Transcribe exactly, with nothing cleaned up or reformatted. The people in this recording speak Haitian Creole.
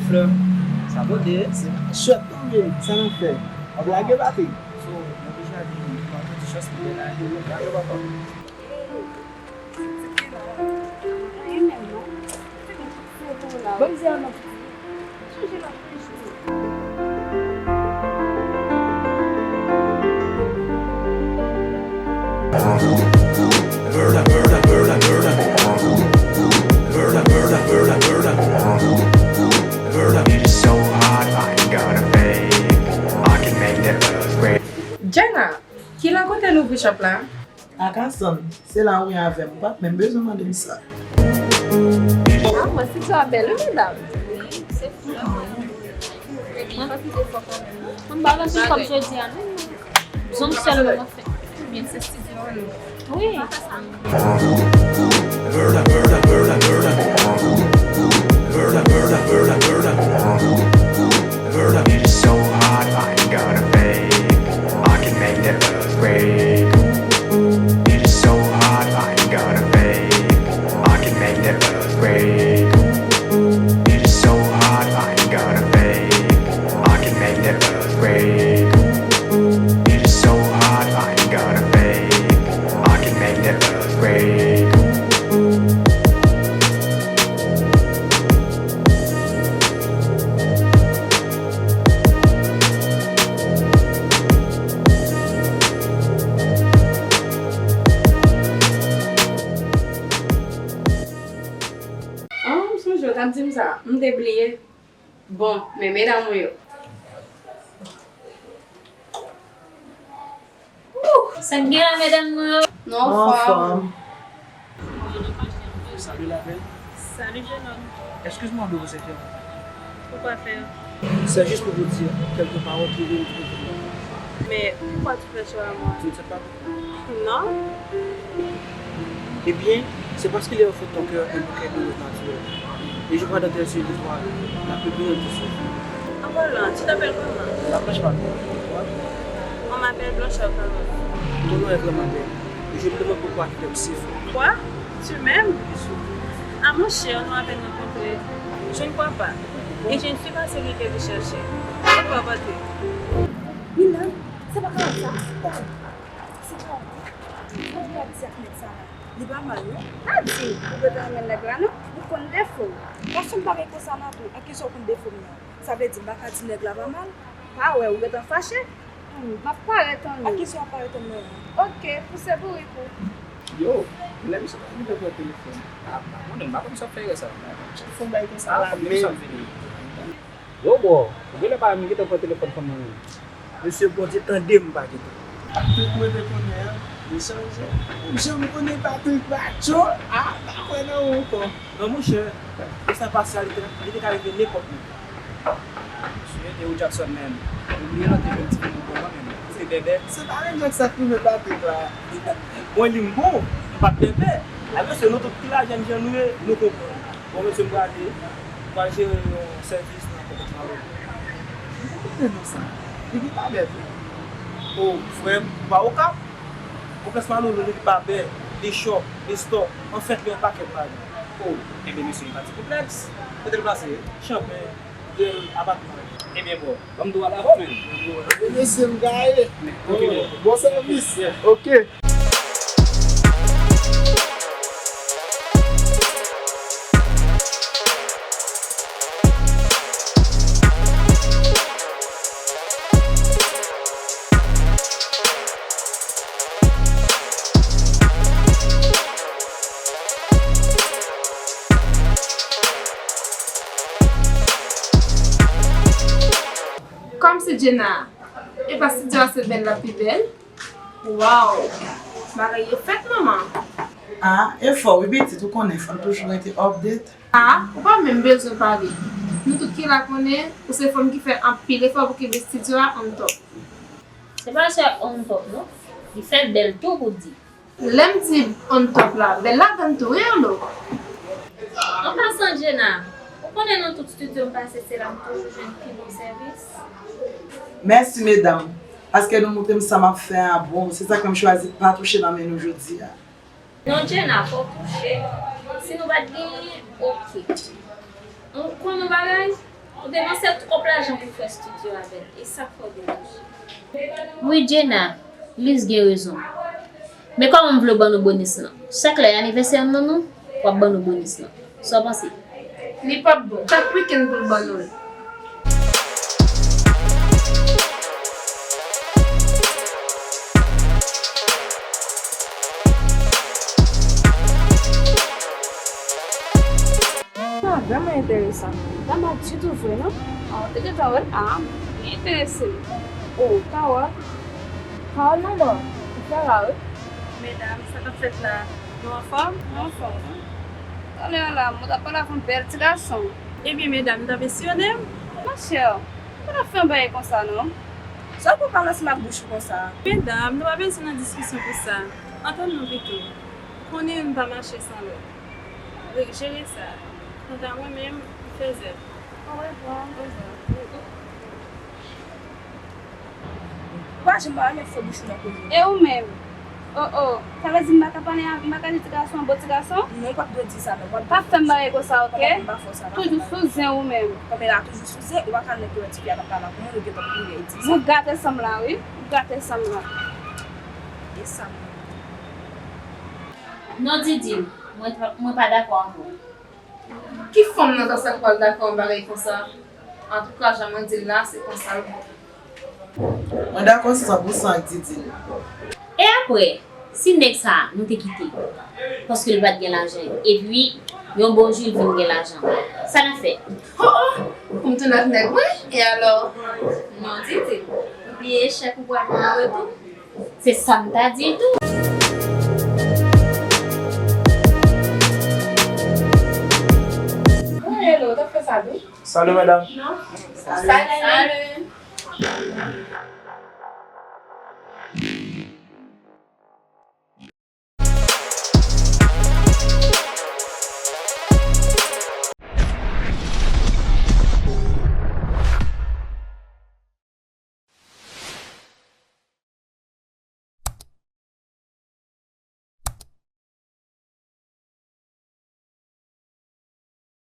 Flè, sa pote. Se chwèt nou menm, sa n ap fè? Ap lage batri. So, mwen deja di, pa pèdi chans pou bèl la, lage papa. Ban m di a non. Chanje lòt jou. Jenna, kilè kote l ouvri shop la? Akasan, se la ou ye avè m, ou pa t menm bezwen mande m sa. Ah, mwen, Sidyo a bèl, wi, medam. Wi, se fou, mwen. Mwen pa vle sou kòb jodi a, non. Zong sèlman mwen fè. Oubyen se Sidyo a, non? Wi. It's so hot, I gotta pay. I can make that buzz break. It's so hot, I gotta pay. I can make that buzz break. It's so hot, I gotta pay. I can make that buzz break. It's so hot, I gotta pay. I can make that buzz break. Ah, m sonje w t ap di m sa. M te bliye. Bon, men medam mwen yo. Ouh, sa k gen la, medam mwen yo? Nou anfòm. Salut la belle. Salut jeune homme. Excuse-moi de vous interrompre. Pourquoi faire? C'est juste pour vous dire quelques paroles qui viennent du cœur. Mais pourquoi tu fais ça à moi? Tu ne sais pas pourquoi? Non. Eh bien, c'est parce qu'il y a au fond de ton cœur un bouquet de roses naturelles. Et je vois dans tes yeux, je vois la plus brillante des roses. En parlant, tu t'appelles comment? Saprech pa. On m'appelle Blanchard Carole. Ton nom est vraiment belle. Et je me demande pourquoi tu t'aimes si fort. Quoi? Tu m'aimes? Ah, mon cher, nous avons rencontré. Je ne crois pas. Et je ne suis pas celui que vous cherchez. Au revoir, Patrick. Milan, se pa Carole sa? Oh, se Carole. Sa w ap di ak nèg sa la? Li pa mal, non. Pa di, ou gentan renmen nèg la, non? Ou konn defo l. Paske m pa gen konsa nan tou. Ak kisa w konn defo m nan? Sa vle di m pa ka di nèg la pa mal? Pa wè, ou gentan fache? Hmm, m ap parèt ann. Ak kisa w ap parèt ann nan? Oke, pouse bourik ou. Yo, lè misye pa gentan pran telefòn. A, pa konnen, m pa konn sa k fè erè sa. Chak fwa m bay konsa la, men. Yo, bro, ou genlè pa menm gentan pran telefòn fanm nan menm. Mesye, Bondye tande m pa gentan. Patrik mwen te konnen an, li chanje. Menm jan m konnen Patrik Matcho, a, m pa kwè nan ou ankò. Non, monchè, e sa pasyalite, li te ka rive nenpòt moun. Mesye, e ou Jackson menm? Ou bliye lòt te jwenn ti moun pou mwen menm. Se bèbè. Se pa menm jan k sa k rive Patrik la. Mwen li m bon, m pa t bèbè. Alò se nou tout ki la jèn jan nou ye, nou konprann. Bon, mesye, m prale, m pral jere yon sèvis nan konplèks Malolo. Mwen pa konnen non sa. Li gen pa bèl tou. O, frè m, ou pa Okap? Konplèks Malolo, li pa bèl, li chòk, li stòk. Anfèt, li yon pakèt bagay. O, enben, mesye, li pa ti konplèks. Kote l plase? Chanpè, dèyè apatman. Ebyen, bro, ban m di w alavò, menm. Ebyen, mesye, m gaye. Ok, bro. Bon sèvis. Yeah. Ok. Kòmsi Jenna, e pa Sidyo a se bèl la pi bèl? Waw! Bagay yo fèt, manman! Ah, e fò wi pitit, ou konnen fò n toujou rete update. Ah, ou pa menm bezwen pale. Nou tout ki la konnen ou se fanm ki fè anpil efò pou kenbe Sidyo a on top. Se pa sèl on top non, li fè bèl tou pou di. Lè m di on top la, bèl ladann tou wi, Olo. An pasan, Jenna, ou konnen nan tout estidyo m pase, se la m toujou jwenn pi bon sèvis. Mèsi medam, paske nou montre m sa m ap fè a bon, se sa k fè m chwazi pa touche nan men nou jodi a. Non, Jenna, fò w touche. Si nou pa t genyen, oke. Ou konn yon bagay? Ou depanse twòp lajan pou fè estidyo avè l, e sa k fè w deboche. Wi, Djena, Liz gen rezon. Men kòman m vle w ban nou bonis lan? Chak lè anivèsè m nan nou, w ap ban nou bonis lan. Sa w panse? Li p ap bon. Chak wikenn pou l ban nou l. Sa vrèman enteresan. Dam a ditou vre, non? Ah, ou te gentan wè l? Ah, li enterese m. Oh, Carole. Carole, manman, ou fè la, wi. Medam, sa k ap fèt la? Nou anfòm? Nou anfòm, wi. Talè a la, mwen t ap pale avè yon bèl ti gason. Ebyen, medam, nou t ap espyone m? Monchè, ou pa t ap fè yon bagay konsa, non. Sa w pran pale ansanm ak bouch ou konsa? Medam, nou pa bezwen nan diskisyon pou sa. Antann nou pito. Konnen youn pa mache san lòt. Jere sa. Kanta mwen menm, m fè zèv. Orevwa. Orevwa. Ou pa janm pa renmen fè bouch ou nan koze. E ou menm? Oh, oh. Sa vle di m pa ka pale a, m pa ka di ti gason an bon ti gason? Non, ou pa t dwe di sa, non. Pa fè m bagay konsa, oke? Toujou sou zen ou menm. Kòm la toujou sou zen, ou pa ka nèk wè tifi a k ap pale ak mwen, ou gentan kouri di sa. Ou gate sanm la, wi. Ou gate sanm la. E sa, mwen. Non, Didine, mwen, mwen pa dakò avè w. Ki fanm nan zafè k pral dakò yon bagay konsa? Antouka, jan mwen di l la, se konsa l bon. Mwen dakò san pou san ak Didine. E apre, si nèg sa a, nou te kite, paske li pa t gen lajan, epi, yon bon jou, li vin gen lajan, sa n ap fè? Oh, oh! Pou m tounen ak nèg mwen? E alò? Non, Didine, ou bliye echèk ou pral pran an retou? Se sa m ta di tou. Hello, t ap fè sa tou? Salut, madame. Salut. Salut.